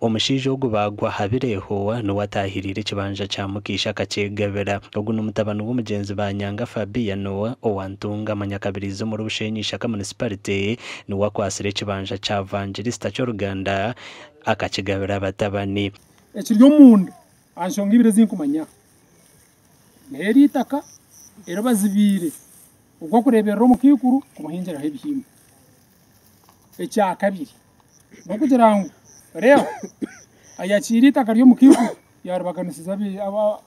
Omushaija ogu baagwa aha bireeho niwe ataahiriire ekibanja kya Mukiisha akakyegabira. Ogu ni mutabani w'omugyenzi Banyanga Fabiano owa Ntungamo Nyakabiriizi omuri Bushenyi Ishaka Munisiparite niwe akwatsire ekibanja kya Vangilisita ky'oruganda akakigabira abatabani. Ekiri omunda aha nshonga ibiri ezi nkumanya, n'eri eitaka eri bazibiire ogw'okureeberera omukaikuru kumuhingiraho ebihingwa. Ekyakabiri n'okugira ngu Leo ayakiire eitaka ry'omukaikuru yaaribaganisiza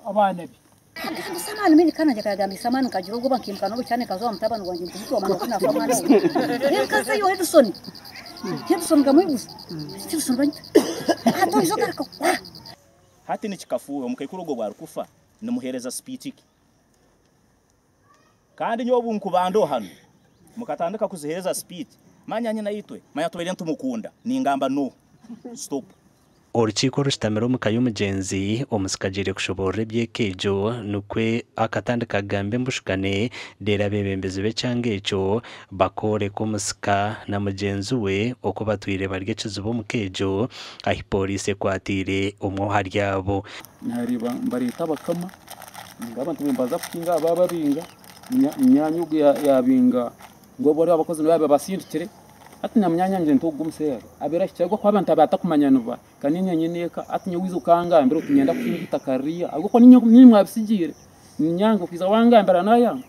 abaana be. Agambisa amaani maingi kandi nangye akayagambisa amaani nkagira obwoba nkimuka n'obukyane nkaza owa mutabani wangye nti hati wamanya ku naafa mwana we. Reero nkazayo Edison, Edison nkamwiguza nti Edison banyita hati oija ogaruka wa. Hati nikikafuuhe omukaikuru ogwo obu arikufa nimuheereza sipiiki ki? Kandi nyowe obu nkuba ndiho hanu mukatandika kuziheereza sipiiki, manya nyinaitwe, manya tubaire nitumukunda, ningamba no, stop. Orukiiko orushutamire omu ka y'omugyenzi omusika agiire kushoboorora eby'eka egyo nikwo akatandika kugamba embushukane reero abeebembezi b'ekyanga ekyo bakooreka omusika na mugyenzi we oku batwire bari ekizibu omu ka egyo ahi pooriisi ekwatiire omwe ahari abo. Naareeba nibareeta abakama ngu abantu nibaza kuhinga baababinga, munyaanya ogu yaabinga ngu bariya abakozi nibo baabasindikire. Hati na munyaanya ngyenda nti ogu omuseera abaire ahikire ahabw'okuba abantu abu atakumanya ni ba ka niinye nyine eka hati nyowe waija okangambira oti niinyenda kuhinga eitaka ririya ahabw'okuba niinye mwabisigiire niinyanga kwija wangambira naayanga.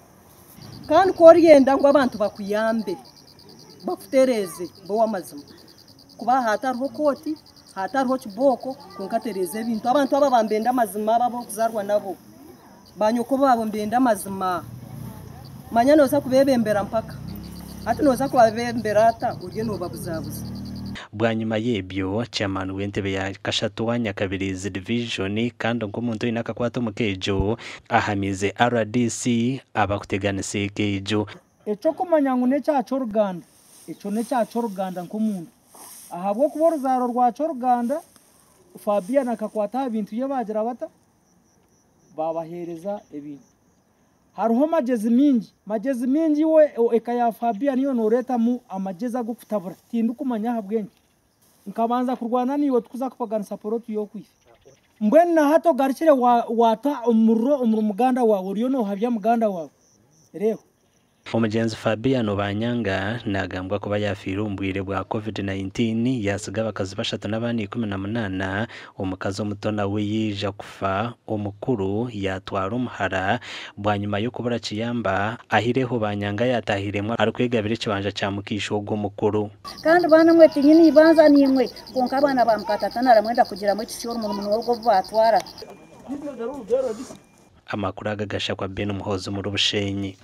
Kandi ku oryenda ngu abantu bakuyambe, bakutereeze, ba ow'amazima. Kuba hatariho kooti, hatariho kibooko, kwonka tereeza ebintu. Abantu aba bambenda amazima aba ab'okuzaarwa nabo. Banyoko baabo mbenda amazima. Manya nooza kubeebembera mpaka. Hati nooza kubabembera ata oriyo noobabuzabuza? Bwanyima y'ebyo, Chairman w'entebe ya kashatu owa Nyakabirizi Division kandi nk'omuntu oine akakwate omu ka egyo, ahamiize rdc abakuteganisa eka egyo. Eky'okumanya ngu n'ekya Kyoruganda, ekyo n'ekya Kyoruganda nk'omuntu. Ahabw'okuba oruzaaro rwa Kyoruganda, Fabian akakwata aha bintu bye baagira bata? Baabaheereza ebintu. Hariho magyezi mingi, magyezi mingi iwe eka ya Fabian yo nooreetamu amagyezi ag'okutabura. Tindikumanya ahabw'enki. Nkabanza kurwana naiwe tukuza kupaganisa poloti y'okwitsa. Mbwenu na hati ogarukire waata omuriro omuri muganda waawe, oriyo noohabya muganda waawe. Reeba. Omugyenzi Fabiano Banyanga nagambwa kuba yafiire omu bwire bwa Covid-19 yaatsiga abakazi bashatu n'abaana 18, omukazi omuto nawe yaija kufa, omukuru yaatwara omuhara bwanyima y'okubura kiyamba ahireho Banyanga yaatahiremu arikwegabira ekibanja kya mukaishe ogwo omukuru. Kandi baana mwe tinyine ibanza naimwe, kwonka abaana ba muka tata naramwenda kugiramu ekisyo omu munwa ogwo obu baatwara. Amakuru aga gashakwa Ben Muhoozi omuri Bushenyi.